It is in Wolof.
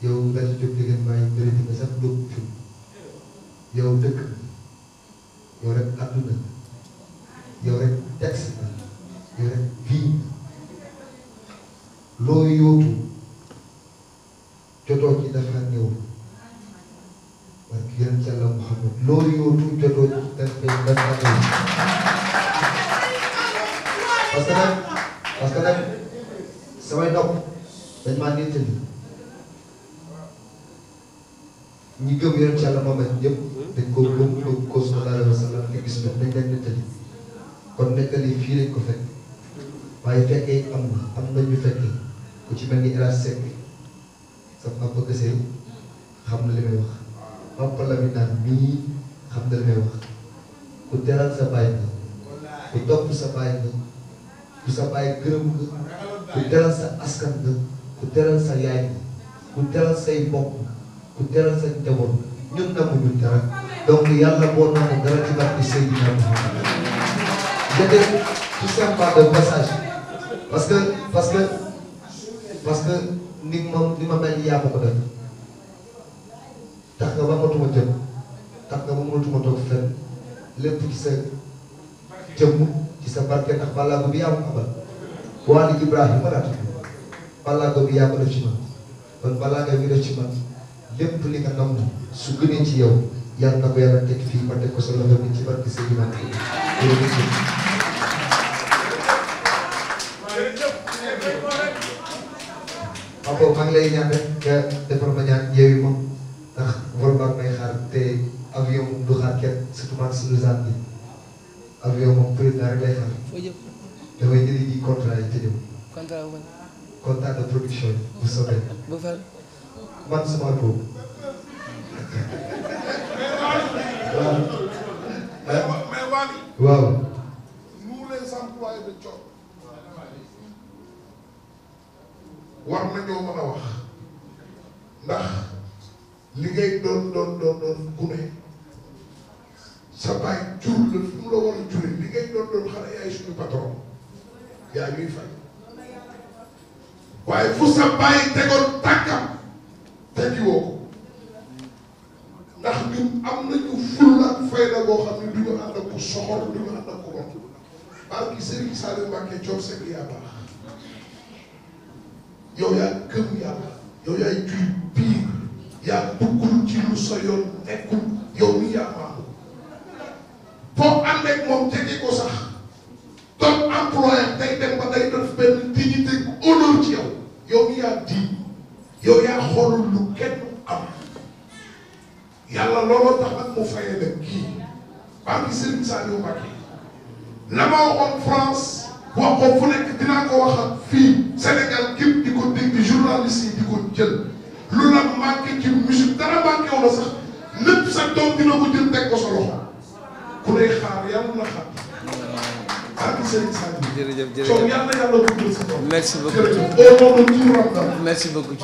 yow daal di jóg dégg nga mérite nga sax dóob fi yow dëkk yow rek àdduna yow rek texte na yow rek vie loo yóotu jotoo ci dafa ñëw parce que yéen Yàlla Muhammad loo yóotu jotoo ci dafa ñëw parce que nag samay nopp dañ maa nettali ñi gëm yéen Yàlla Muhammad ñëpp dañ ko gëm ko sallallahu alayhi wa sallam te gis nga dañ leen nettali kon nettali fii lañ ko fekk waaye fekkee am na ñu fekkee ku ci mel ni El Hadj Seck sa papa Gësee xam na li may wax papa la mi naan mii xam na li may wax ku teral sa baay nga ku topp sa baay nga ku sa baay gërëm nga ku teral sa askan nga ku teral sa yaay nga ku teral say mbokk ku teral sa njaboot ñun namuñu dara donc yàlla boo namu dara ci barke Seydina Muhammad j'étais tout simplement de passage parce que ni ma mel yaa ko def tax nga ba matuma jëm tax nga ba mënatuma toog fenn lépp ci sa jëmm ci sa barke ndax balaago bi yaa ko abal waali Ibrahima laa tudd balaago bi yaa ko def ci man kon balaago bi def ci man lépp li nga nam su gënee ci yow yàlla na ko yàlla teg fii ma teg ko sa loxo bi ci barke Seydina Papa maa ngi lay ñaan rek nga defal ma ñaan yeewi moom ndax vol baa may xaar te avion moom du xaar kenn surtout man suñu zone bi avion moom président rek lay xaar. damay jëli ji contrat yi te ñëw. contrat de production yi bu soobee. man sama boobu. waaw. nous les employés de Thione war nañoo mën a wax ndax li ngay doon gune sa baay jur la fi mu la war a jure li ngay doon xale yaay suñu patron yaa ñuy fay waaye fu sa baay tegoon tàkkam tegiwoo ko ndax ñun am nañu fulla ak fayda boo xam ne du ñu ànd ak ku soxor du ñu ànd ak ku bon barki Serigne Saliou Mbacké Thione Seck yaa baax yow yaa gëm yàlla yow yaay juy biir yaa duggul ci lu sa yoon nekkul yow mi yaa maamu boo ànd ak moom jege ko sax doon employé day dem ba day def benn dignité honneur ci yow yow mi yaa di yow yaa xoolul lu kenn am yàlla looloo tax nag mu fayee dem kii barki Serigne Saliou Mbacké la ma waxoon France wax ko fu nekk dinaa ko wax ak fii Sénégal képp di ko dégg journaliste yi di ko jël lu la manqué ci musique dara manqué wu la sax lépp sa doom dina ko jël teg ko sa loxo ku lay xaar yàlla na xam barki Serigne Saliou. jërëjëf yàlla guddal sa doom. merci beaucoup jërëjëf au nom de tout Ramadan. merci beaucoup.